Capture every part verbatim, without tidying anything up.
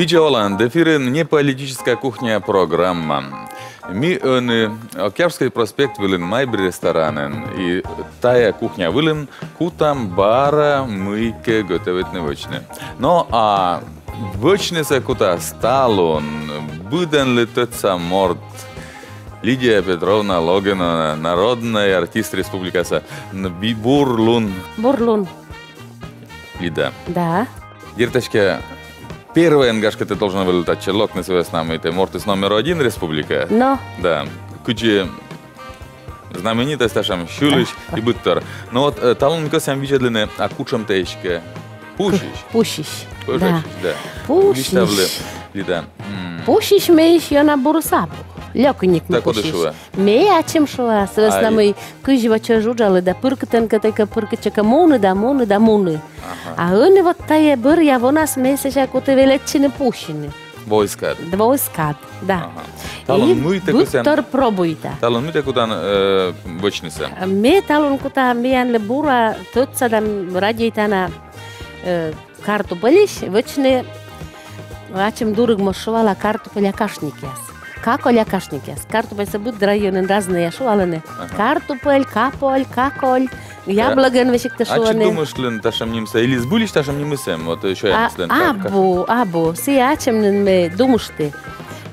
Видза олан, эфирын «Неполитическая кухня» программа. Ми ӧні Октябрьский проспект вылын «Майбри» ресторанын. И тая кухня вылын кутам бара мыйкӧ готовитны, вӧчны. Но а вӧчнысӧ кутас талун быдӧнлы тӧдса морт. Лидия Петровна Логинова, народный артист республикаса. Н-, би-, бур лун. Бур лун. Лида. Да. Дерт эськӧ, первойӧн, гашкӧ, тэ должен вӧлін татчӧ локны сы вӧсна, мый тэ мортыс номер один республикаын. Но. Да. Кыдзи знаменитость татшӧм, сьылысь и быдтор. Но вот, э, талун кӧсъям видзӧдлыны, а кутшӧм тэ эськӧ пусьысь. Пусьысь. Да. Пусьысь, да. Пусьысь. Висьтавлы, Лида. М. Пусьысь ме эськӧ ёна бурыс абу. Лёкиник ме пусьысь. Да коді шуӧ? Ме ачым шуа, сы вӧсна мый кызь во чӧж уджалі да пыркытӧн кӧть кӧ, пыркытчӧ кӧ, муні да муні да муні. Ага. А ӧні вот тая бӧръя вонас ме сэсся куті велӧдчыны пусьыны. Войскад. Да, войскад, да. Ага. И талун мый тэ кутан, быдтор пробуйта. Талун мый тэ кутан, э, вӧчнысӧ? Ме талун кута миянлы бура тӧдса да радейтана, э, картупельысь вӧчны, ачым дурігмоз шуала, картупеля кашникъяс. Каколя кашникъяс. Картупельсӧ быд районын разнӧя шуалӧны. Ага. Картупель, каполь, каколь, яблӧгӧн весиг тай шуӧны. Ачыд думыштлін татшӧм нимсӧ, или збыльысь татшӧм нимыс эм, вот, э, сёянлӧн. А, абу, абу, сійӧ ачым нин ме думышті.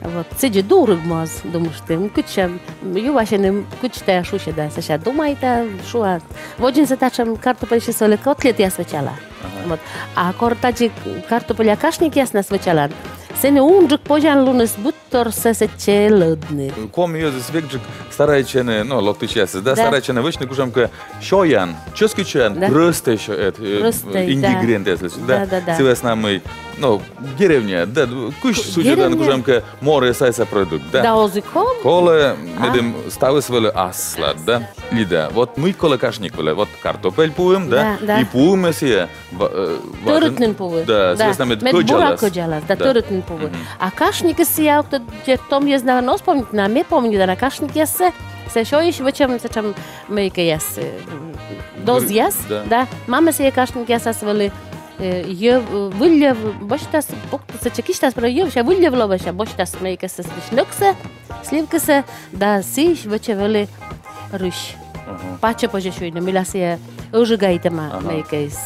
Вот, сідзи дурігмоз думышті. М, кутшӧм, юасьӧны, кутшӧм тая шусьӧ да, сэсся думайта, шуа. Водзынсӧ татшӧм картупельысь вӧлі котлетъяс вӧчала. Ага. Вот. А кор тадзи картупеля кашникъяснас вӧчалан, сэні унджык позянлуныс быдторсӧ сэтчӧ лӧдны. Коми йӧзыс векджык старайтчӧны, ну, локтысьясыс, да, старайтчӧны вӧчны кутшӧмкӧ сёян, чӧскыд сёян, да, прӧстӧй сё-, эт, э, прӧстӧй, да, ингредиентъясыс, да. Да, да, да. Сы вӧсна мый, ну, деревня, да, кысь судзӧдан кутшӧмкӧ море сайса продукт, да. Да, оз и ков. Колӧ, медым ставыс вӧлі аслад, да. Лида, вот мый колӧ кашник вылӧ, вот картупель пуим, да, да, и пуим сійӧ, ва-, э, тӧрыт нин пуим. Да, сы вӧсна мед кӧдзалас. Мед бура кӧдзалас, да, тӧрыт нин пуим. Мгм. А кашникыс сійӧ, ог тӧд, дерт, том йӧз на оз помнитны, а ме помнита на кашникъяссӧ, сійӧ сёйысь вӧчӧм сэтшӧм мыйкӧяс, э, дозъяс, да. Да. Мамӧ сійӧ кашникъясас вӧлі, э, йӧв, э, выль йӧв босьтас, пуктас, сэтчӧ кисьтас прӧ йӧв, сэсся выль йӧв лоӧ, сэсся босьтас мыйкӧсӧ сэтысь нӧксӧ, сливкасӧ, да сыысь вӧчӧ вӧлі рысь. Ага. Пачӧ позьӧ сюйны, мыйла сійӧ ыжигайтӧма мыйкӧыс.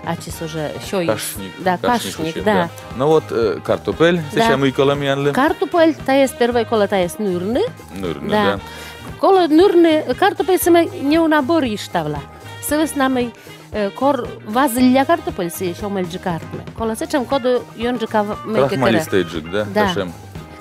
Ачыс уже сёйыс. Кашник. Да, кашник, да. Ну вот, э, картупель, сэсся мый колӧ миянлы? Картупель, тайӧс первой колӧ тайӧс нырны. Нырны, да. Колӧ нырны, картупельсӧ ме неуна бӧрйыштавла. Сы вӧсна мый, э, кор вазылля картупель, сійӧ сё мельджык артмӧ. Колӧ сэтшӧм, коді ёнджыка мыйкӧ керӧ. Крахмалистӧйджык, да? Да. Татшӧм.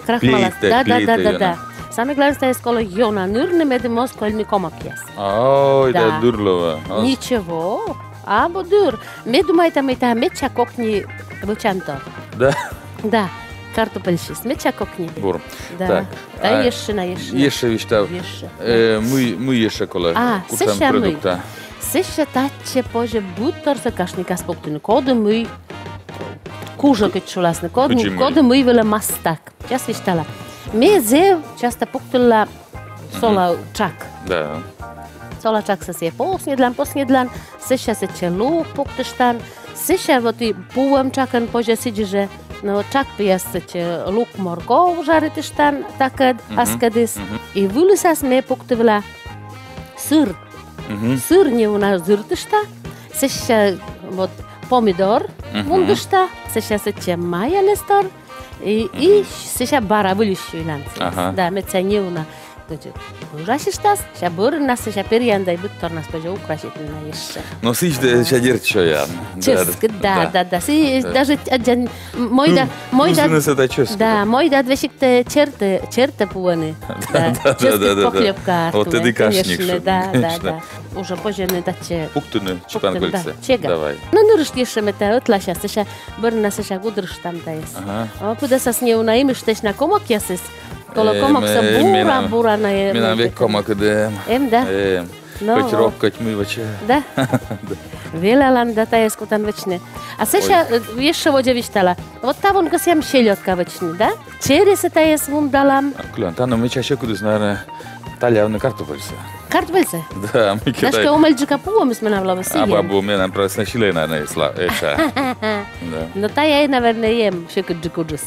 Крахмалас. Да, да, да, да, да. Самӧй главнӧйыс, тайӧс колӧ ёна нырны, медым оз кольны комокъяс. Ой, да, дыр лоӧ. Ничего. Абу дыр. Ме думайта, мый тайӧ медся кокни вӧчантор. Да? Да. Картупельысь медся кокни. Бур. Да. Так. А ещӧ на, ещӧ на. Ещӧ висьтав. Ещӧ. Э, мый, мый ещӧ колӧ? А, кутшӧм сэсся мый? Продукта. Сэсся татчӧ позьӧ быдторсӧ кашникас пуктыны. Коді мый кужӧ, кыдз шуласны. Коді, коді мый вылӧ мастак. Час висьтала. Ме зэв частӧ пуктыла сола тшак. Да. Сола тшаксӧ сійӧ посньӧдлан, посньӧдлан, сэсся сэтчӧ лук пуктыштан, сэсся вот и пуӧм тшакӧн позьӧ сідзи жӧ, но тшак пиас сэтчӧ лук, морков жаритыштан такӧд, аскӧдыс. И вылысас ме пуктывла сыр. Сыр неуна зыртышта, сэсся вот помидор вундышта, сэсся сэтчӧ майонез тор, и, и сэсся бара выльысь сюйлан. Ага. Да, медся неуна. Значит, ужасьыштас, сэсся бӧрыннас, сэсся перъян да и быдторнас позьӧ украситны на ещӧ. Но сідз да сэсся дерт сёян. Чӧскыд, да, да, да. Сідз даже аддзан, мойда, мойда. Кужыныс да чӧскыд. Да, мойда весиг тай чертӧ, чертӧ пуӧны. Да, да, да. Чӧскыд похлёбка артмӧ. Вот тӧдӧ кашник, конечно, да, да, да. Уже позьӧ нин татчӧ пуктыны чипан кольцӧ. Чега. Давай. Но нырышт ещӧ ме тайӧ ӧтлаася, сэсся бӧрыннас сэсся гудрыштам тайӧс. Ага. О, кудӧсас неуна имыштӧсь на комокъясыс. Колӧ комоксӧ бура, бура на. Менам век комокыд эм. Эм, да? Эм. Но кӧть рок, кӧть мый вӧчӧ. Да? Велалан да тайӧс кутан вӧчны. А сэсся, э, ещӧ водзӧ висьтала. Вот тавун кӧсъям селёдка вӧчны, да? Чересӧ тайӧс вундалам. А, кылян, тані медся сьӧкыдыс, наверно, талявны картупельсӧ. Картупельсӧ? Да, ми кӧ... Дашкӧ, омӧльджыка пуӧмыс менам лоӧ, сійӧн. Абу, менам просто силена на эсла, эша. Да. Но тая, наверное, эм сьӧкыдджык уджыс.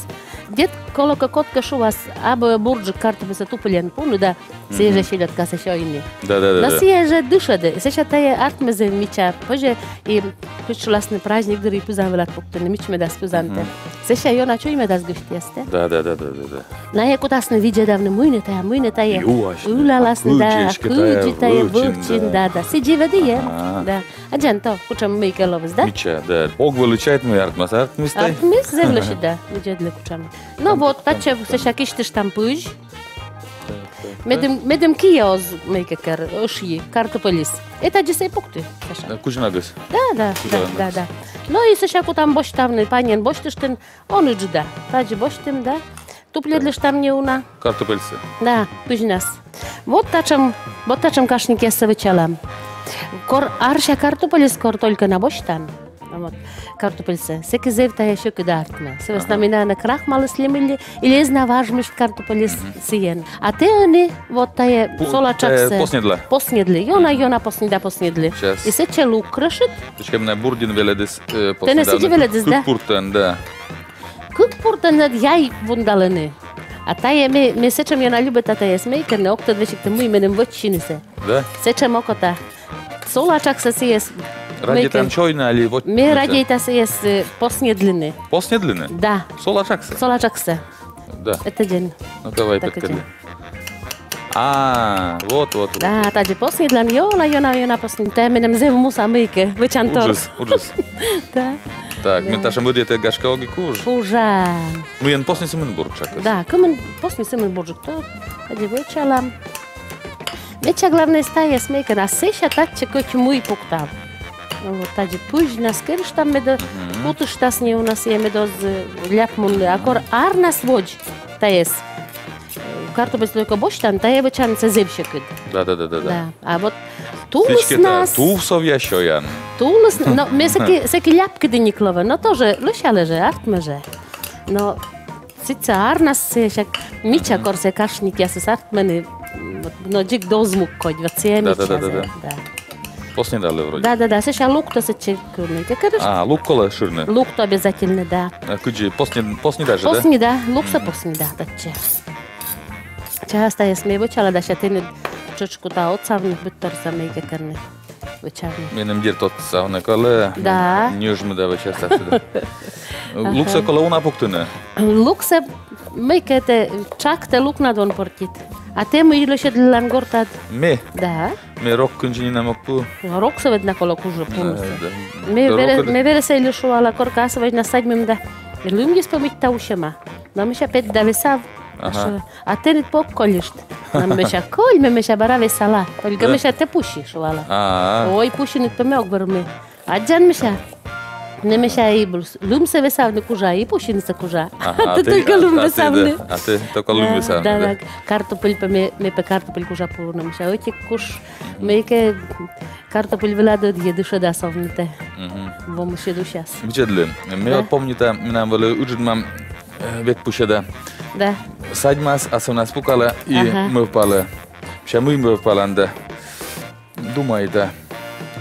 Дерт, колӧкӧ, кодкӧ шуас, абу бурджык картупельсӧ тупыльӧн пуны, да, сійӧ жӧ селёдкасӧ сёйны. Да, да, да. Но сійӧ жӧ дышӧдӧ, сэсся тая артмӧ зэв мича, позьӧ и кыдз шуласны, праздник дырйи пызан вылад пуктыны, мичмӧдас пызантӧ. Сэсся ёна чуймӧдас гӧсьтъястӧ. Да, да, да, да, да, да. Найӧ кутасны видзӧдавны, мый нӧ тая, мый нӧ тая. Юасьны. Ылаласны, да, кыдзи тая вӧчин, да, да. Сідзи ведь и эм. Ага. Да. Аддзан, то кутшӧм мыйкӧ лоис, да? Мича, да. Ог вӧлі чайт, мый артмас, артмис тай. Артмис, зэв лӧсьыд, да. Видзӧдлы, кутшӧм. Ну вот, татчӧ сэсся кисьтыштам пызь. Медым, медым киӧ оз мыйкӧ кер, ӧшйы картупельыс. Этадзыс эг пукты, Саша. Э, кузьнагыс. Да, да, да, да, да. Ну и сэсся кутам босьтавны, паньӧн босьтыштін, он ыджыд да. Тадзи босьтім, да. Тупльӧдлыштам неуна. Картупельсӧ. Да, пызьнас. Вот татшӧм, вот татшӧм кашникъяссӧ вӧчалам. Кор арся картупельыс, кор только на босьтан. Вот, картупельсӧ. Сэки зэв тая сьӧкыд артмӧ. Сы вӧсна мый на крахмалыс ли мый ли, или эз на важмышт картупельыс сійӧн. А тэ ӧні вот тая солачаксӧ. Посньӧдлан. Посньӧдлы. Ёна, ёна посньӧдлан, посньӧдлы. И сэтчӧ лук крӧшит. Тышкем на бурдин велӧдіс, э, посньӧдлан. Тэнӧ сідзи велӧдіс, да? Кык пуртӧн. Да. Кык пуртӧн ӧд яй вундалӧны. А тая ме, ме сэтшӧм ёна любита таяс мыйкӧ, но ог тӧд весиг тэ, мый меным вӧчсьынысӧ. Да? Сэтшӧм окота. Солачаксӧ сійӧс. Радейтан чуйны али вот. Ме радейта сійӧс, э, посньӧдлыны. Посньӧдлыны? Да. Солачаксӧ? Солачаксӧ. Да. Этадзӧн. Ну, давай, петкӧдлы. А, вот, вот, вот. Да, тадзи посньӧдлан, ёна, ёна, ёна посньӧдлан. Тая меным зэв муса мыйкӧ, вӧчантор. Уджыс, уджыс. Да. Так, да. Ме татшӧм вӧдитӧ, гашкӧ, ог и куж. Кужан. Мыйӧн посни, сымын бурджык. Да, кымын посни, сымын бурджык, то тадзи вӧчалам. Мича главнӧйыс таяс мыйкӧ на, сэсся татчӧ кӧть мый пуктав. Вот, тадзи пызьнас керыштам, мед кутыштас неуна сійӧ, мед оз, э, ляп мунны. А кор арнас водз таяс, э, картупельсӧ только босьтан, тая вӧчаныс зэв сьӧкыд. Да, да, да, да, да. Да. А вот тулыснас... Тувсовъя сёян. Тулыс, но ме сэки, сэки ляпкыдінныд лоӧ, но тоже лӧсялӧ жӧ, артмӧ жӧ. Но сэтчӧ арнас сэсся мича, кор сійӧ кашникъясыс артмӧны, м, вот, но дзик дозмук кодь, вот сійӧ мича. Да, да, да, да, да. Посньӧдалі вроде. Да, да, да, сэсся луктӧ сэтчӧ кырны. Тэ кырышт? А, лук колӧ шырны. Луктӧ обязательно, да. А кыдзи, посньӧ-, посньӧдалі, да? Посньӧдалі, луксӧ посньӧдалі татчӧ. Час таяс ме вӧчала да, сэсся тэныд тшӧтш кута отсавны, быдторсӧ мыйкӧ кырны. Вӧчавны. Меным дерт отсавны колӧ. Да. Ньӧжмыда вӧча ставсӧ да. Ага. Луксӧ колӧ уна пуктыны. Луксӧ мыйкӧ тэ, тшак тэ лукнад он портит. А тэ мый лӧсьӧдлан гортад? Ме? Да. Ме рок кындзи нинӧм ог пу. Роксӧ ведь на колӧ кужӧ пунысӧ. Да, да. Ме верӧ-, ме верӧсӧйлы шуала, коркӧ асыввозьнас садьмим да. Лымйыс пӧ мыйта усьӧма. Но мися, петӧ да весав. Ага. Шуӧ: «А тэныд пӧ ог кольышт?» Но мися: «Коль, ме, мися, бара весала. Только, мися, тэ пуси», шуала. А-а. «Ой, пусьыны пӧ ме ог вермы». «Аддзан, мися. Ме, мися, и лымсӧ весавны кужа, и пусьынысӧ кужа. Ага, а тэ только лым весавны». А тэ только лым весавны, да? Да, да. Картупель пӧ ме, ме пӧ картупель кужа пуна, мися, ӧтик куш. Мыйкӧ картупель вылад ӧдйӧ дышӧдас овнытӧ. Мгм. Вомсьыд усяс. Видзӧдлы. Ме вот помнита, менам вӧлі ыджыд мам, э, век пусьӧ да. Да. Садьмас, асывнас пукалӧ и мӧвпалӧ. Мися, мый мӧвпалан да. Думайта,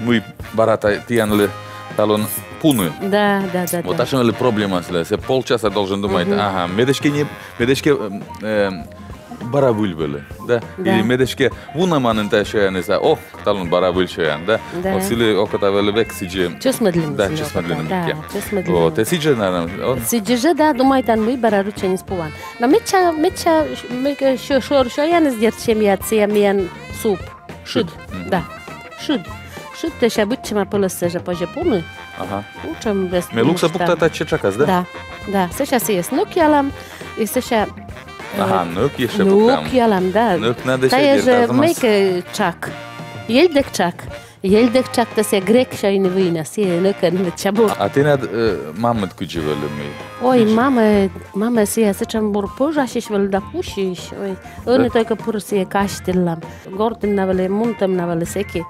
мый бара та-, тіянлы талун пуны. Да, да, да. Вот да. Ачым вӧлі проблема сылы. Сійӧ полчаса должен думайта. Мгм. Ага, ме эськӧ не, ме эськӧ, эм, эм, бара выль вӧлі, да? Да. Или ме эськӧ вунӧма нин та сёяныс, а, о, талун бара выль сёян, да? Да. Вот сылы окота вӧлі век сідзи. Чӧсмӧдлыны. Да, чӧсмӧдлыны. Да, чӧсмӧдлыны. Вот, тэ сідзи, наверно, о? Сідзи жӧ, да, думайтан, мый бара рученис пуан. Но медся, медся, ме-, сё-, шор сёяныс, дерт, семьяад, сійӧ миян суп. Шыд. Шыд. Мгм. Да. Шыд. Шыд, сэсся быдсяма пӧлӧссӧ жӧ позьӧ пуны. Ага. Кутшӧм вӧсна. Ме луксӧ пукта татчӧ тшакас, да? Да. Да. Сэсся сійӧс нӧкъялам, и сэсся, э, ага, нӧк ещӧ пуктам. Нӧкъялам, да. Нӧкнад ещӧ. Тая жӧ мыйкӧ тшак. Ельдӧг тшак. Ельдӧг тшак, да сійӧ грек сёйны выйнас, сійӧ нӧкӧн медся бур. А тэнад, э, мамыд кыдзи вӧлі, мый? Ой, мамӧ, мамӧ сійӧ сэтшӧм бур пӧжасьысь вӧлі да пусьысь. Ой, ӧні только пыр сійӧ казьтылам. Гортын на вӧлі, мунтӧм на вӧлі сэки.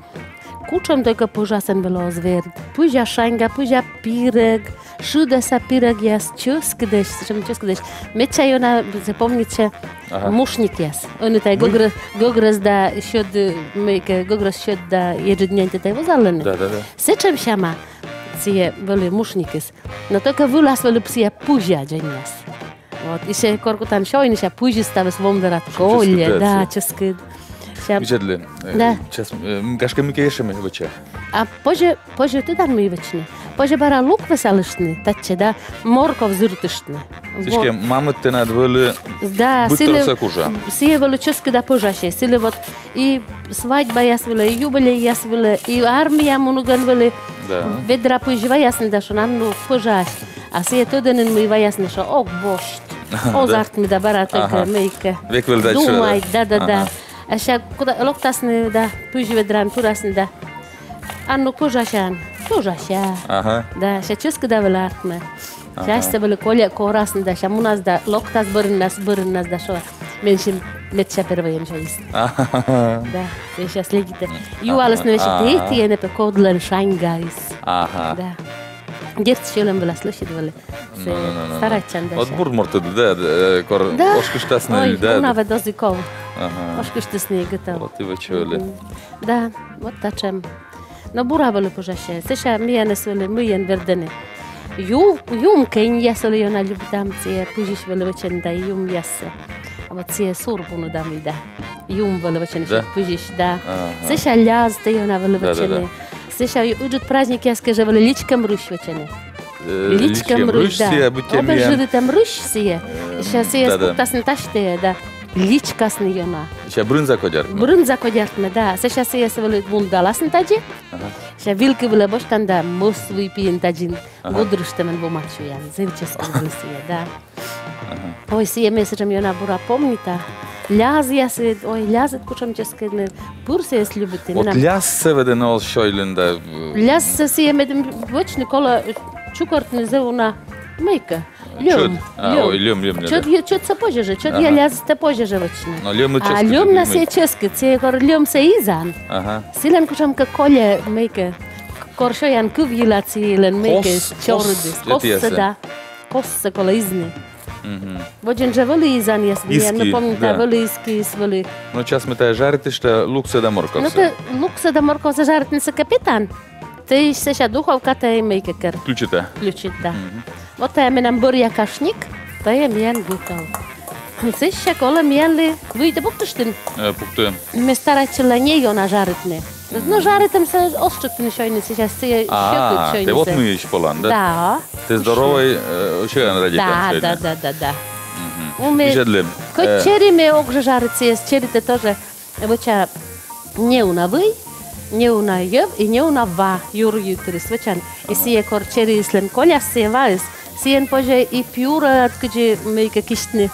кутшӧм только пӧжасэн вӧлі оз верд. Пызя шаньга, пызя пирӧг, шыдӧса пирӧгъяс, чӧскыдӧсь, сэтшӧм чӧскыдӧсь. Медся ёна запомнитчӧ мушникъяс. Ӧні тай гӧгрӧс, гӧгрӧс да сьӧд, мыйкӧ, гӧгрӧс сьӧд да еджыд няньтӧ тай вузалӧны. Да, да, да. Сэтшӧм сяма сійӧ вӧлі мушникыс. Но только вылас вӧлі сійӧ пызя дзоньнас. Вот, и сэсся кор кутан сёйны, сэсся пызьыс ставыс вом верад колӧ, да, чӧскыд. Видзӧдлы. Да. Сейчас, э, гашкӧ, мыйкӧ ещӧ ми вӧчам. А позьӧ, позьӧ тӧдан мый вӧчны. Позьӧ бара лук весалыштны, татчӧ, да, морков зыртыштны. Сідзкӧ, мамыд тэнад вӧлі, да, сылы, сійӧ вӧлі чӧскыда пӧжасьӧ, сылы вот и свадьбаяс вылӧ, и юбилейяс вылӧ, и армияӧ мунігӧн вӧлі, да, ведра пызь ваясны да шуӧны, ну, пӧжась. А сійӧ тӧдӧ нин, мый ваясны, шуӧ, ог босьт. Оз артмы да бара только мыйкӧ. Век вӧлі да думайт, да, да, да. А сэсся кутан локтасны да, пызь ведраӧн пырасны да. А ну, пӧжасян, пӧжася. Ага. Да, сэсся чӧскыда вӧлі артмӧ. Ага. Сэсся асьсӧ вӧлі коля корасны да, сэсся мунас да, локтас бӧрыннас, бӧрыннас да шуӧ: менсьым медся первойӧн сёйис. Ага. Да, сэсся следитӧ. Юалісны весиг: ті, ті, ті, ті, кодлӧн шаньгаыс. Ага. Да. Дерт, сьӧлӧм вылас лӧсьыд вӧлі. Ну, ну, ну, ну. Старайтчан да. Вот бур мортыд, да, да, э, кор ошкыштасны, да. Ой, уна вед оз и ков. Ага. Ошкыштісны и гӧтов. Вот и вӧчӧлы. Да, вот татшӧм. Но бура вӧлі пӧжасьӧ. Сэсся миянӧс вӧлі мыйӧн вердӧны. Ю-, юм кӧинъяс вӧлі ёна любитам, сійӧ пызьысь вӧлі вӧчӧны да юмъяссӧ. А вот сійӧ сур пуны да мый да. Юм вӧлі вӧчӧны, да? Пызьысь, да. Ага. Сэсся лязтӧ ёна вӧлі вӧчӧны. Да, да, да. Сэсся ыджыд праздникъяс кежӧ вӧлі личкӧм рысь вӧчӧны. Э, личкӧм рысь, да. Сійӧ быттьӧ миян. Обезжиритӧм рысь сійӧ. Э, сэсся сійӧс, да, да, пуктасны тасьтӧ да личкасны ёна. Сэсся брынза кодь артмӧ. Брынза кодь артмӧ, да. Сэсся сійӧс вӧлі вундаласны тадзи. Ага. Сэсся вилки вылӧ босьтан да мӧс вый пиын тадзи гудрыштӧмӧн вомад сюян. Зэв чӧскыд вӧлі сійӧ, да. Ага. Ой, сійӧ ме сэтшӧм ёна бура помнита. Лязъясыд, ой, лязыд кутшӧм чӧскыд, ме пыр сійӧс любиті. Вот менам лязсӧ ведь ӧні оз сёйлыны да, э, лязсӧ сійӧ медым вӧчны, колӧ чукӧртны зэв уна мыйкӧ. Льӧм. Чӧд. А, льӧм. Ой, льӧм, льӧм, льӧм, да. Чӧд, чӧдсӧ позьӧ жӧ, чӧд, ага, я лязсӧ позьӧ жӧ вӧчны. Но льӧмыд чӧскыд. А льӧмнас сійӧ чӧскыд, сійӧ кор льӧмсӧ изан. Ага. Сылӧн кутшӧмкӧ кольӧ мыйкӧ, кор сёян, кыв йылад сылӧн мыйкӧ чорыдыс. Коссӧ, да. Коссӧ колӧ изны. Мгм. Водзын жӧ вӧлі изанъяс, миян, ну, помнита, да, вӧлі изкиыс вӧлі. Ну, час ми тайӧ жаритыштам луксӧ да морковсӧ. Ну, тэ луксӧ да морковсӧ жаритны сэк кӧ петан, тэ сэсся духовкатӧ мыйкӧ кер. Включит, да? Включит, да. Мгм. Вот тайӧ менам бӧръя кашник, тайӧ миян гӧтов. Сэсся колӧ миянлы выйтӧ пуктыштны. Э, пуктӧ. Ме старайтчыла не ёна жаритны. Ну, жаритӧмсӧ оз тшӧктыны сёйны, сейчас сійӧ сьӧкыд сёйнысӧ. А, тэ вот мыйысь полан, да? Да. Тэ здоровӧй, э, сёян радейтан сёйны. Да, да, да, да, да. Мгм. Видзӧдлы. Кӧть, э, чери ме ог жӧ жарит, сійӧс, черитӧ тоже вӧча неуна вый, неуна йӧв и неуна ва, юр йӧктырыс вӧчан. И сійӧ кор чериыслӧн коляс, сійӧ ваыс, сійӧн позьӧ и пюре ӧд кыдзи мыйкӧ кисьтны.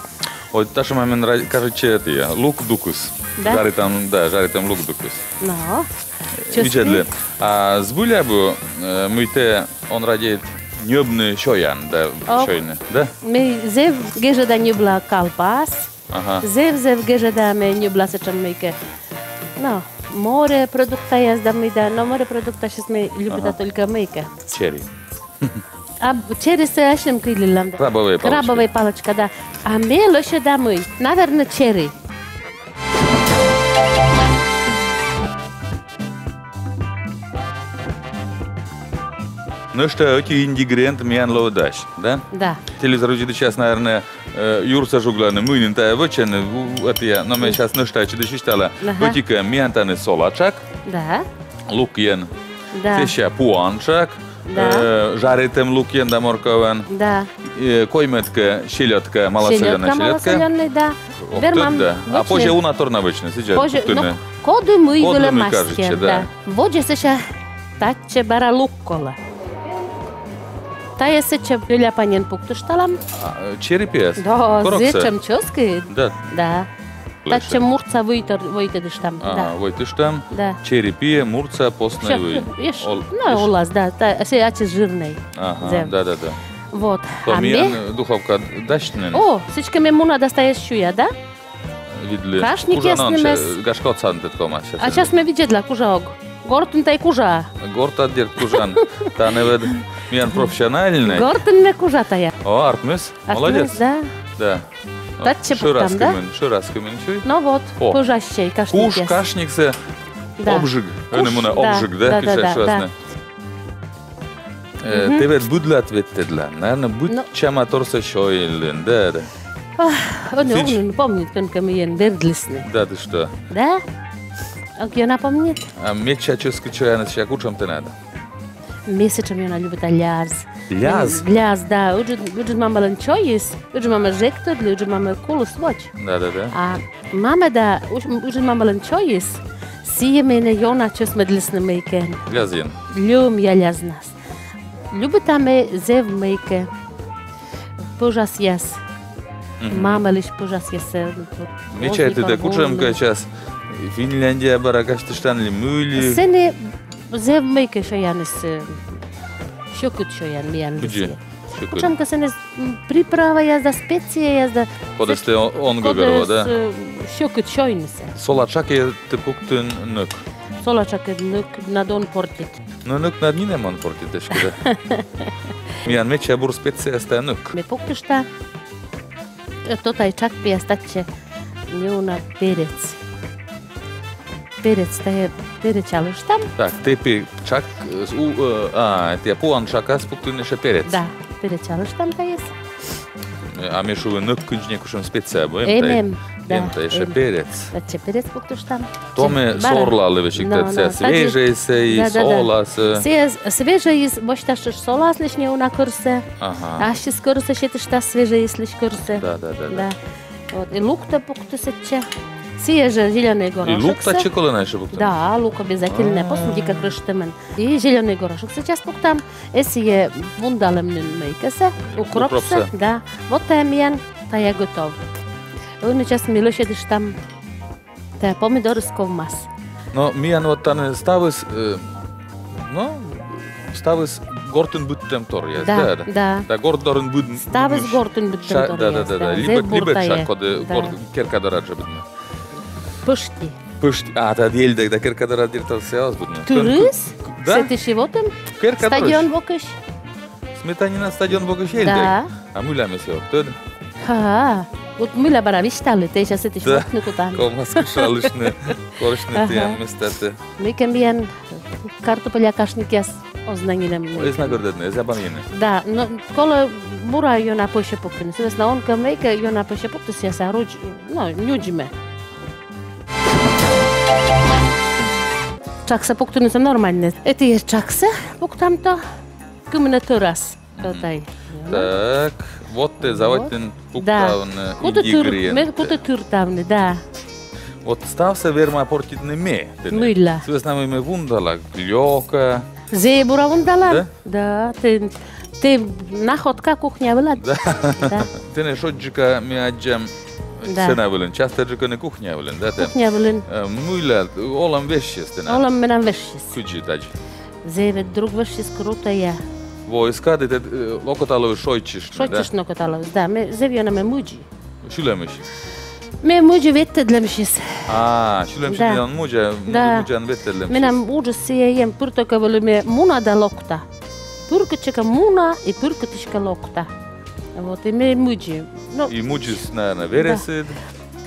Ой, татшӧма мен ра-, кажитчӧ, этійӧ, лук дукыс. Да? Жаритан, да, жаритан лук дукыс. Но. Видзӧдлы. А збыль абу, э, мый тэ он радейт ньӧбны сёян да сёйны, да? Ме зэв гежӧда ньӧбла калпас. Ага. Зэв, зэв гежӧда ме ньӧбла сэтшӧм мыйкӧ. Но, морепродуктъяс да мый да, но морепродуктъясысь ме любита только мыйкӧ. Чери. А черисӧ асьным кыйлылам да. Крабовая палочка. Крабовая палочка, да. А ме лӧсьӧда мый. Наверно, чери. Нӧшта ӧти ингредиент миян лоӧ дась, да? Да. Телевизор видзӧдысьяс, наверно, э, юрсӧ жуглӧны, мый нин тайӧ вӧчӧны, у-, у-, этійӧ, но ме сейчас нӧшта ӧтчыдысь висьтала. Ага. Ӧти-кӧ, миян тані сола тшак. Да. Лукйӧн. Да. Сэсся пуан тшак. Да. Э, жаритӧм лукйӧн да морковӧн. Да. Э, коймӧд-кӧ, селёдка, малосолённая селёдка. Селёдка малосолённая, да. Ог тӧд, да. А позьӧ уна тор на вӧчны, сідз жӧ пуктыны. Коді мый вылӧ мастер, да. Водзӧ сэсся татчӧ бара лук колӧ. Тайӧс сэтчӧ пӧля паньӧн пуктышталам. А, э, чери пиас? Да, зэв чӧскыд. Да. Да. Татчӧ муртса вый тор-, войтӧдыштам. Ага, да. Войтыштам. Да. Чери пиӧ, муртса, постнӧй вый. Всё, ещё, ну, олас, да, та-, сійӧ ачыс жирнӧй. Ага, да, да, да. Вот. А ме миян духовка дась нин? О, сідзкӧ, ме муна да тайӧс сюя, да? Видлы. Кашникъяс нин ме с-, гашкӧ, отсантӧ ковмас сейчас. А сейчас ме видзӧдла, кужӧ-ог. Гортын тайӧ кужа. Гортад, дерт, кужан. Тані ведь миян профессиональный. Гортын ме кужа тайӧ. О, артмис. Артмис, молодец. Да. Да. Татчӧ пуктам, да? Шӧрас кымын, шӧрас кымын чуй. Ну вот, о, пӧжасьӧй кашник. Куш кашниксӧ. Да. Обжиг. Куш, ӧні мунӧ, да, обжиг, да, да, да, кыдз шуасны. Э, мгм. Тэ ведь быдлаӧ ветлӧдлан. Наверно, быдсяма торсӧ сёйлін, да, да. Ах, ог нин помнит, кӧнкӧ миян бердлісны. Да ты что? Да? Ог ёна помнит. А медся чӧскыд сёяныс сэсся кутшӧм тэнад? Ме сэтшӧм ёна любита ляз. Ляз? М, ляз, да. Ыджыд, ыджыд мамӧлӧн чойыс, ыджыд мамӧ жӧ эг тӧдлы, ыджыд мамӧ куліс водз. Да, да, да. А мамӧ да, ыджыд мамӧлӧн чойыс, сійӧ менӧ ёна чӧсмӧдлісны мыйкӧ. Лязйӧн. Льӧмъя лязнас. Любита ме зэв мыйкӧ пӧжасъяс. Мгм. Мамӧлысь пӧжасъяс. Ме чайті, тэ кутшӧмкӧ час Финляндияӧ бара казьтыштан ли мый ли? Сэні зэв мыйкӧ сёяныс, э, сьӧкыд сёян миян лисьӧ. Кутшӧмкӧ сэні, м, приправаяс да, специяяс да. Кодӧс тэ он гӧгӧрво, да? Кодӧс, э, сьӧкыд сёйнысӧ. Сола тшакӧ тэ пуктін нӧк. Сола тшакӧ нӧк над он портит. Но нӧк над нинӧм он портит эськӧ, да. Миян медся бур специяс — тайӧ нӧк. Ме пуктышта. Э, то тай тшак пиас татчӧ неуна перец. Перец, тайӧ переч алыштам. Так, тэ пи тшак, э, у, э, а, тэ пуан тшакас пуктін эшӧ перец. Да, переч алыштам тайӧс. Э, а ме шуи, нӧк кындзи некутшӧм специя абу, эм? Эм, тай, эм, да, эм, тай эшӧ перец. Татчӧ перец пуктыштам. То ме сорлалі весиг, да, да, свежӧйсӧ и соласӧ. Сійӧ свежӧйыс босьтас соласлысь неуна кӧрсӧ. Ага. Ассьыс кӧрсӧ сетыштас, свежӧйыслысь кӧрсӧ. Да, да, да, да. Вот, и луктӧ пукты сэтчӧ. Сійӧ жӧ зелёнӧй горошоксӧ. И лук татчӧ колӧ на эшӧ пуктыны? Да, лук обязательно, а, посудика крыштӧмӧн. И зелёнӧй горошоксӧ час пуктам. Э, сійӧ вундалӧм нин мыйкӧсӧ, укропсӧ. Укропсӧ. Да. Вот тайӧ миян, тайӧ готов. Ӧні час ми лӧсьӧдыштам. Тайӧ помидорыс ковмас. Но миян вот тані ставыс, э, но, ставыс гортын быдтӧм торъяс, да, да. Да, горт дорын быдмӧ. Ставыс гортын быдтӧм торъяс, да, да, да. Либӧ, либӧ тшак, коді горт, керка дорад жӧ быдмӧ. Пӧшти. Пӧшти. А, тайӧ Ельдӧг да керка дорад, дерт, ставыс быдмӧ. Тырыс? Да. Сэтысь и вотӧм. Керка дорысь. Стадион бокысь. Сметанина стадион бокысь Ельдӧг? Да. А мыйла ме сійӧс ог тӧд? Ха, вот мыйла бара висьталі, тэ сейчас сэтысь вотны кутан. Ковмас кышалыштны, корсьны тіян местатӧ. Мыйкӧ миян картопеля кашникъяс оз на нинӧм. Эз на гӧрдӧдны, эз на банйыны. Да, но колӧ бура ёна пӧсьӧ пуктыны. Сы вӧсна он кӧ мыйкӧ ёна пӧсьӧ пуктыны, сійӧс ӧд руч, но, нюдзмӧ. Тшаксӧ пуктыны сійӧ нормальнӧ. Эті тшаксӧ пуктам то. Кымынӧ тӧрас. Мгм. Тай. Так, вот тэ заводитін пуктавны ингредиентъяс. Кутӧ тыр-, ме кутӧ тыртавны, да. Вот ставсӧ верма портитны ме тэныд. Мыйла? Сы вӧсна мый ме вундала лёка. Зэв бура вундалан. Да? Да, тэ, тэ находка кухня вылад. Да. Да. Тэнӧ шойччика ми аддзам сцена вылын. Частӧджык ӧні кухня вылын, да, тэ? Кухня вылын. Э, мыйла, олӧм вежсис тэнад? Олӧм менам вежсис. Кыдзи тадзи? Зэв друг вежсис крутӧя. Во, эськӧ тэ, э, окота лои шойччыштны, да? Шойччыштны окота лои, да. Ме зэв ёна ме мудзи. Сьылӧмысь. Ме мудзи ветлӧдлӧмысь. А, сьылӧмысь, да. Мудзи, да. Мудзи ветлӧдлӧмысь. Менам уджыс сійӧ эм, пыр тӧкӧ вӧлі ме муна да локта. Пыр кытчӧкӧ муна и пыр кытыськӧ локта. Вот, и ме мудзи. Ну, и мудзис, наверно, верӧсыд. Да.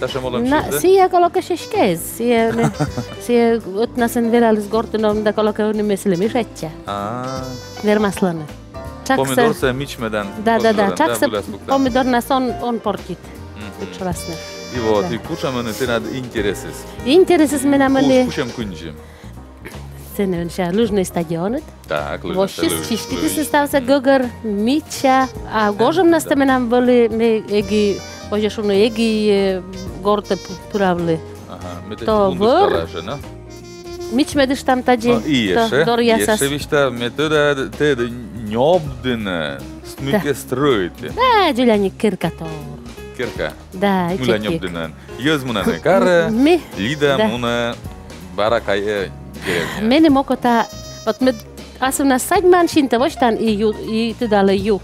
Татшӧм олӧмсьыс, да? Сійӧ, колӧкӧ, эськӧ эз. Сійӧ, ме, сійӧ ӧтнасӧн велаліс гортын, да, колӧкӧ, ӧні ме сылы мешайтча. А. Вермас лоны. Тшаксӧ. Помидорсӧ мичмӧдан. Да, да, да. Тшаксӧ помидорнас он, он портит. Мгм. Кутшӧм класснӧ. И вот, да. И кутшӧм ӧні тэнад интересыс? Интересыс менам ӧні. Кутшӧм кындзи? Сэні ӧні лыжнӧй стадионыд. Так, лыжнӧй стадион. Воссис, чиститісны ставсӧ, гӧгӧр мича. А гожӧмнас тай менам вӧлі, ме эгӧ, позьӧ шуны, эгӧ, э, гортӧ п-, пыравлы. Ага, ме тай вӧр. Мич медыштам тадзи. Но и ещӧ, ещӧ висьтав, ме тӧда, тэ нёбдінад, смыке стрӧитін. Да, дзоляник керкатор. Керка. Да, и мыйла нёбдінад. Йӧз мунӧны карӧ, Лида мунӧ бара кайӧ деревняӧ. Меным окота, вот ме асывнас садьман, синтӧ восьтан и ю, и тыдалӧ ю.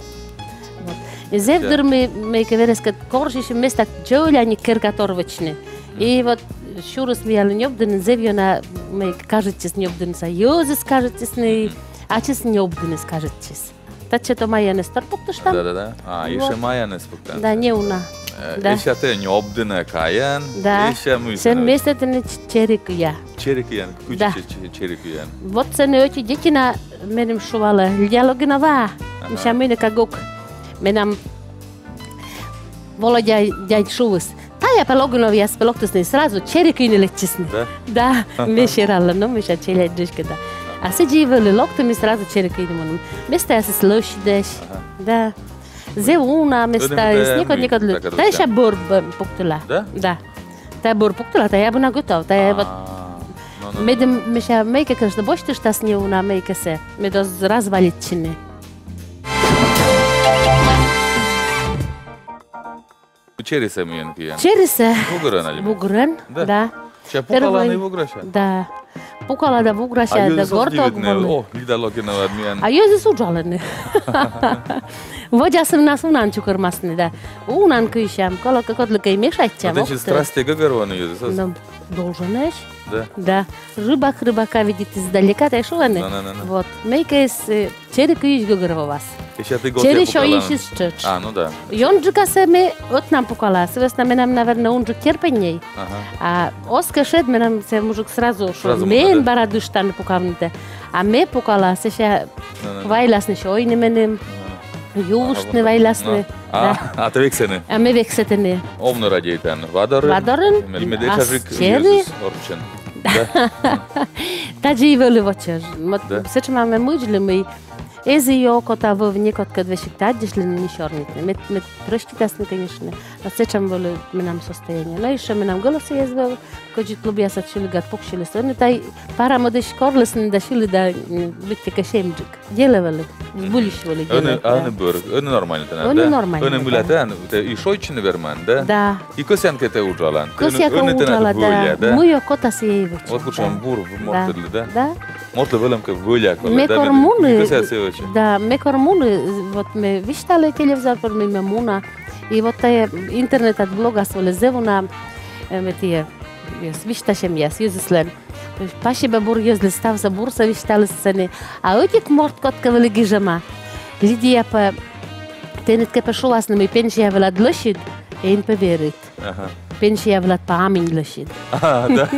Вот. И зэв дыр ми, мыйкӧ верӧскӧд корсьысим местаӧ дзоляник керкатор вӧчны. И вот Сюрыс миянлы нёбдыны, зэв ёна мыйкӧ кажитчис нёбдыныс, а йӧзыс кажитчисны, ачыс нёбдыныс кажитчис. Татчӧ то майонез тор пуктыштам. Да, да, да. А, вот. Ещӧ майонез пуктан. Да, неуна. Э, да. Ещӧ тэ нёбдыны каян. Да. Ещӧ мый. Сэн местӧ тэнӧ ч-, чери кыя. Чери кыян, кыдз. Да. Че-, че-, чери кыян. Вот сэні ӧти детина меным шуалӧ: «Лидия Логинова». Ага. Мися, мый нӧ кагук. Менам Володя дядь шуис: «Тая пӧ Логиновъяс пӧ локтісны, сразу чери кыйны лэччисны». Да? Да, ме серала, но мися, челядь джычкӧ да. А сідзи и вӧлі, локтім и сразу чери кыйны мунім. Местаясыс лӧсьыдӧсь. Ага. Да. Зэв уна местаяс, некод, некод лы. Тая ещӧ бӧр пуктыла. Да? Да. Тая бӧр пуктыла, тая абу на гӧтов, тая вот. А, ну, ну, ну. Медым, мися, мыйкӧ, конечно, босьтыштас неуна мыйкӧсӧ, мед оз развалитчыны. Черисӧ мыйӧн кыян? Черисӧ. Вугырӧн али? Вугырӧн, да. Ся пукалан и вуграсян? Да. Пукала да вуграся, да горток вӧлі. О, Лида Логинова миян. А йӧзыс уджалӧны. Водзасыныс унаӧн чукӧрмасны, да. Унаӧн кыйсям, колӧкӧ, кодлыкӧ и мешайтчам. А тэ чисто страсти гӧгӧрвоны йӧзыс? Ну, должен ещё. Да. Да. Рыбак рыбака видит издалека, тая шуӧны. Да, да, да, да. Вот. Мыйкӧыс, э, чери кыйысь гӧгӧрвоас. Чери сёйысьыс тшӧтш. А, ну да. Ёнджыкасӧ ме ӧтнам пукала, сы вӧсна менам, наверно, унджык терпенней. Ага. А оз кӧ шед, менам сійӧ мужик сразу шуӧ: «Мен бара дыштан пукавны тэ». А ме пукала, сэсся вайласны сёйны меным. Ага. Юыштны вайласны. А, да. А тэ вексӧны? А ме вексӧтӧны. Овны радейтан. Вадорын? Вадорын. Мед, мед эчажык йӧзыс орччӧн. Да. Тадзи и вӧлі воча. Вот сэтшӧма ме мыджлі, мый эз и окота вӧв некодкӧд весиг тадзисьлыны ни сёрнитны. Мед, мед прӧститасны, конечно. А сэтшӧм вӧлі менам состояние. Но ещё менам гӧлӧсыс эз вӧв, кӧдзыд клубъясад сьылігад пуксьылісны. Ӧні тай пара мӧдысь корлісны да сьылі да, м, быттьӧкӧ сьӧмджык. Делӧ вӧлі, збыльысь вӧлі делӧ. Ӧні, да. Ӧні бӧр, ӧні нормально тэнад, да? Ӧні нормально. Ӧні мыйла тэ, тэ и шойччыны верман, да? Да. И кӧсъян кӧ тэ уджалан. Кӧсъя кӧ уджала, да. Мый окота, сійӧ и вӧча. Вот кутшӧм бур мортыдлы, да? Да. Мортлы вӧлӧмкӧ вӧля колӧ, да? Ме кор муні, да, ме кор муні, вот ме висьталі телевизор пыр, мый ме муна. И вот тая интернетад блогас вӧлі зэв уна, э, ме тая, э, висьтасьӧмъяс йӧзыслӧн. Пасибӧ бур йӧзлы, ставсӧ бурсӧ висьталісны. А ӧтик морт кодкӧ вӧлі гижӧма: «Лидия пӧ, тэныд кӧ пӧ шуасны, мый пенсия вылад лӧсьыд, эн пӧ верит. Ага. Пенсия вылад пӧ аминь лӧсьыд». А, да.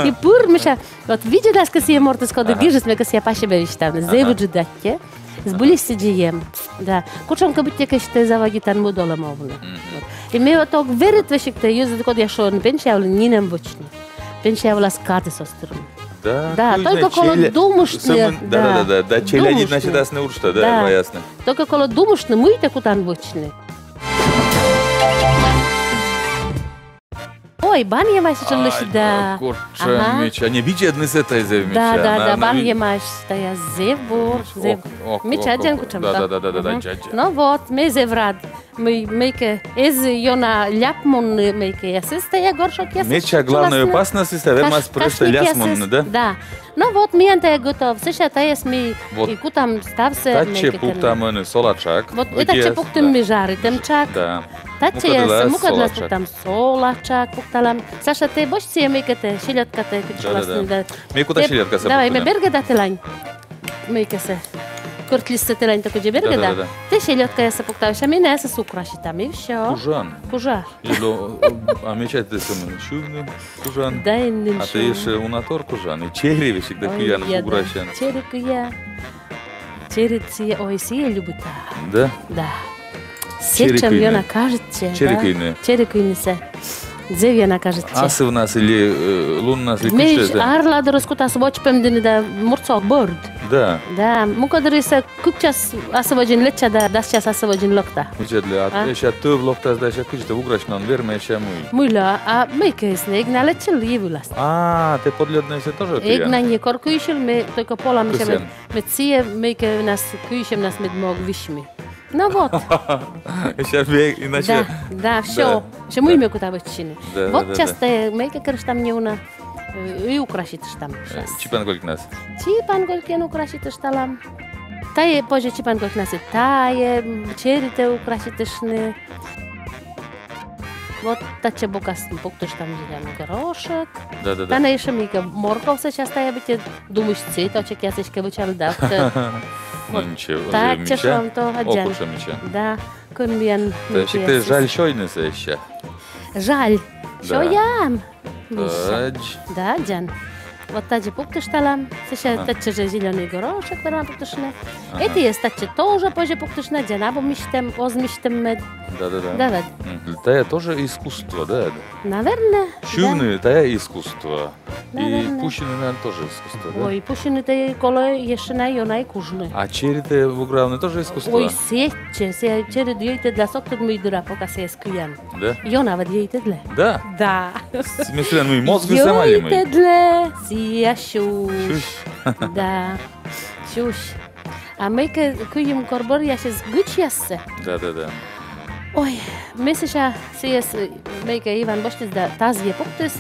И пыр, мися, вот видзӧдас кӧ сійӧ мортыс, коді гижис, ме кӧсъя пасибӧ висьтавны. Ага. Зэв ыджыд аттьӧ. Збыльысь сідзи эм. Да. Кутшӧмкӧ быттьӧкӧ эстӧн заводитан мӧд олӧм овны. Мгм. Вот. И ме вот ог верит весиг тайӧ йӧзыд, кодъяс шуӧны, пенсия вылын нинӧм вӧчны. Пенсия вылас кадыс оз тырмы. Да, да, только колӧ думыштны, да, да, да, да, челядьыд, значит, асьныс уджтӧ, да, ваясны. Только колӧ думыштны, мый тэ кутан вӧчны. Ой, банйӧмаӧсь сэтшӧм лӧсьыда. Ай, да, кутшӧм мича. Не, видзӧднысӧ тайӧ зэв мича. Да, да, да, банйӧмаӧсь тайӧ зэв бур, зэв мича, дзик кутшӧм. Да, да, да, да, да, да. Ну вот, ме зэв рад. Мый, мыйкӧ эз ёна ляпмунны мыйкӧясыс тайӧ горшокъясысь. Мича, главнӧй опасносьтыс — тайӧ вермас просто ляпмунны, да? Да. Ну вот, миян тайӧ готов. Сэсся тайӧс ми и кутам ставсӧ. Татчӧ пуктам ӧні сола тшак. Вот, и татчӧ пуктам ми жаритӧм тшак. Да. Татчӧ мукӧдлас пуктам сола тшак, пукталам. Саша, тэ босьт сійӧ мыйкӧтӧ, селёдкатӧ, кыдз шуасны, да. Ме кута селёдкасӧ пуктам. Давай, ме бергӧда тэлань. Мыйкӧсӧ. Кӧртльыссӧ тэлань, тэ кыдзи бергӧда. Да, да, да. Тэ селёдкаяссӧ пуктав, сэсся ми найӧс украситам, и всё. Кужан. Кужа. Или, а ме чайті, сэтшӧм сьывны. Кужан. Да, эн нин. А тэ ещӧ уна тор кужан. И чери весиг да кыян, вуграсян. Чери кыя. Чери сійӧ, ой, сійӧ любита. Да? Да. Сэтшӧм ёна кажитчӧ. Чери кыйны. Чери кыйнысӧ. Зэв ёна кажитчӧ. Асывнас или, э, луннас или кыдз тэ? Ме арладорас кута водзӧ пемдыны да муртса ог бӧрд. Да. Да, мукӧддырйиыс кык час асывводзын лэчча да дас час асывводзын локта. Видзӧдлы, а сэсся тӧв локтас да сэсся кыдз тэ, вуграсьны он вермы сэсся мый? Мыйла, а мыйкӧыс нӧ эг на лэччылы и вылас. А, тэ подлёднӧйсӧ тоже кыян? Эг на некор кыйсьылы, ме только полам сэсся мед, мед сійӧ мыйкӧнас кыйсьӧмнас мед ме ог висьмы. Ну вот. Сэсся ме иначе. Да, да, всё. Да. Всё, мый ме кута вӧчны. Да, да, да. Вот часто мыйкӧ керыштам неуна. Э, и украситыштам. Э, чипан колькинас. Чипан колькиӧн украситышталам. Тайӧ позьӧ чипан колькинас и тайӧ, м, черитӧ украситыштны. Вот татчӧ бокас пуктыштам зелёный горошек. Да, да, да. Тані ещӧ мыйкӧ морковсӧ, сейчас тая быттьӧ думысь цветочек, я сэтчӧ вӧчавлі да. Ну ничего, Татчӧ мича. Шуам то, Ок, аддзан. Уж мича. Да, кӧн миян. Тая сикӧд жаль сёйны сэсся. Жаль. Да. Сёям. Тадз. Да, аддзан. Вот тадзи пуктышталам. Сэсся татчӧ жӧ зелёный горошек верма пуктыштны. Этіыс татчӧ тоже позьӧ пуктыштны, аддзан, абу мисьтӧм, оз мисьтӧм мед. Да, да, да. Да, да. Мгм. Тая тоже искусство, да? Наверно. Сьывны, тая искусство. И Наверно. Пусьыны, наверно, тоже искусство, да? Ой, Пусьыны тая колӧ ещӧ на ёна и кужны. А черитӧ вугравны тоже искусство? Ой, сэтчӧ, сэтчӧ чериыд йӧйтӧдлӧ, сэтчӧ мый дыра, пока сійӧс кыян. Да? Ёна ведь йӧйтӧдлӧ. Да. Да. В смысле, ну и мозг сама ли мы? Йӧйтӧдлӧ, сійӧ сюсь. Сюсь. Да. Сюсь. А мыйкӧ кыйим кор бӧръясис гычьяссӧ. Да, да, да. Ой, ме сэсся сійӧс, э, мыйкӧ Иван босьтіс да тазйӧ пуктіс.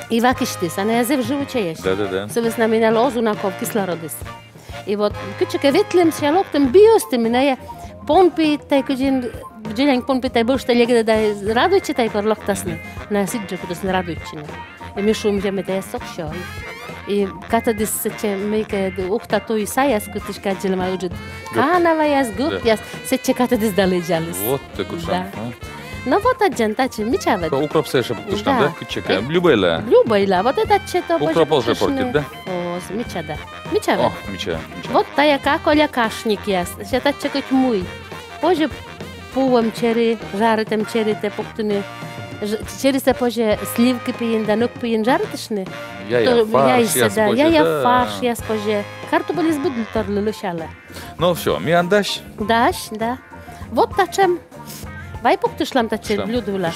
И вакисьтіс, а найӧ зэв живучӧйӧсь. Да, да, да. Сы вӧсна мый налы оз уна ков кислородыс. И вот кытчӧкӧ ветлім, сэсся локтім, биӧстім, и найӧ понпиыд тай кыдзи, дзеленьӧн понпиыд тай бӧжтӧ легӧдӧ да радуйтчӧ тай, кор локтасны. Найӧ сідзжӧ кутасны радуйтчыны. И ме шуи, мися, ме тайӧс ог сёй. И катӧдіс сэтчӧ мыйкӧ Ухта туй саяс, кытысь аддзылӧма ыджыд канаваяс, гӧпъяс, сэтчӧ катӧдіс да лэдзаліс. Вот тэ кутшӧм. Да. Но вот аддзан, татчӧ мича вед. Укропсӧ ещӧ пуктыштам, да? Да. Кытчӧкӧ. Любӧйлӧ. Любӧйлӧ. Вот этатчӧ то... Укроп оз жӧ портит, да? Оз, мича да. Мича вед. О, мича, мича. Вот тая каколя-кашникъяс. Сэсся татчӧ кӧть мый. Позьӧ пуӧм чери, жаритӧм черитӧ пуктыны. Ж-, черисӧ позьӧ сливки пиын да нӧк пиын жаритыштны. Я, я, То фаршъяс яйсӧ, да, позьӧ, я, я, да. Фаршъяс позьӧ. Картупельыс быдторлы лӧсялӧ. Ну всё, миян дась. Дась, да. Вот татшӧм. Вай пуктыштам татчӧ блюдо вылас.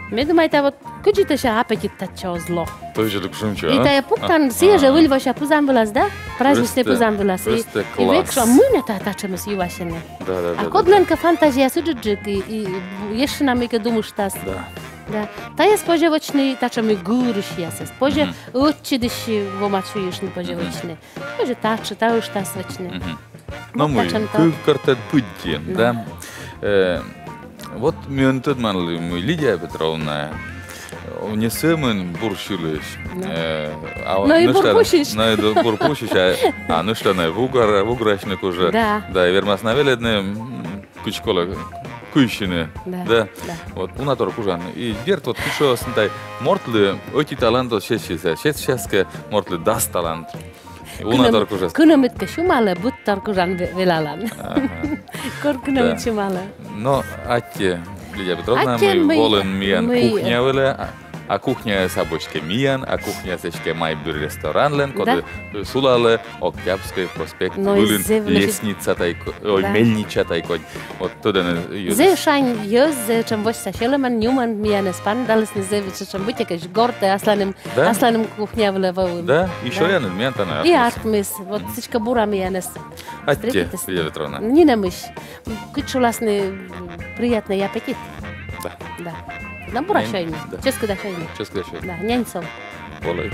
Ме думайта, вот кыдзи тайӧ аппетит татчӧ оз ло. Тоже так шумча. И тайӧ пуктан, сійӧ жӧ выль вося пызан вылас, да? Праздничнӧй пызан вылас. И, Просто и класс. Век шуа, мый нӧ та татшӧмыс юасьӧны. Да, да, да. А кодлӧнкӧ фантазияыс ыджыдджык и, и ещӧ на мыйкӧ думыштас. Да. Да. Тайӧс позьӧ вӧчны татшӧм и гырысьясӧс. Позьӧ ӧтчыдысь вомад сюйыштны, позьӧ вӧчны. Позьӧ татшӧм, таыштас вӧчны. Но мый, кыв кӧртӧд пыдди, да. Э, вот ме ӧні тӧдмалі, мый Лидия Петровна, э, не сӧмын бур сьылысь. Э, а но и бур пусьысь. Но и бур пусьысь, а, а нӧшта на вугра-, вуграсьны кужӧ. Да. Да, и вермас на велӧдны, м, кыдз колӧ кыйсьыны. Да. Да. Вот уна тор кужан. И дерт, вот кыдз шуасны тай, мортлы ӧти талант оз сетсьы, сетсяскӧ мортлы дас талант. Уна тор кужас. Кынӧмыд кӧ сюмалӧ, быд тор кужан ве-, велалан. Кор кынӧмыд сюмалӧ. Но аттьӧ, Лидия Петровна, мый волін миян кухня вылӧ, а, а кухняыс абу эськӧ миян, а кухняыс эськӧ «Майбыр» ресторанлӧн, коді сулалӧ Октябрьскӧй проспект вылын, лестница тай ко-, ой, мельнича тай кодь. Вот тӧдӧны йӧзыс. Зэв шань йӧз, зэв сэтшӧм восьса сьӧлӧмӧн, нюмӧн миянӧс паныдалісны, зэв сэтшӧм быттьӧкӧ гортӧ асланым, асланым кухня вылӧ воим. Да, и сёянныд миян тані артмис. И артмис. Вот сэтшӧм бура миянӧс. Аттьӧ, Лидия Петровна. Нинӧмысь. Кыдз шуласны, приятный аппетит. Да. Да. Но бура сёйны. Да. Чӧскыда сёйны. Чӧскыда сёйны. Да, нянь сол. Волӧй.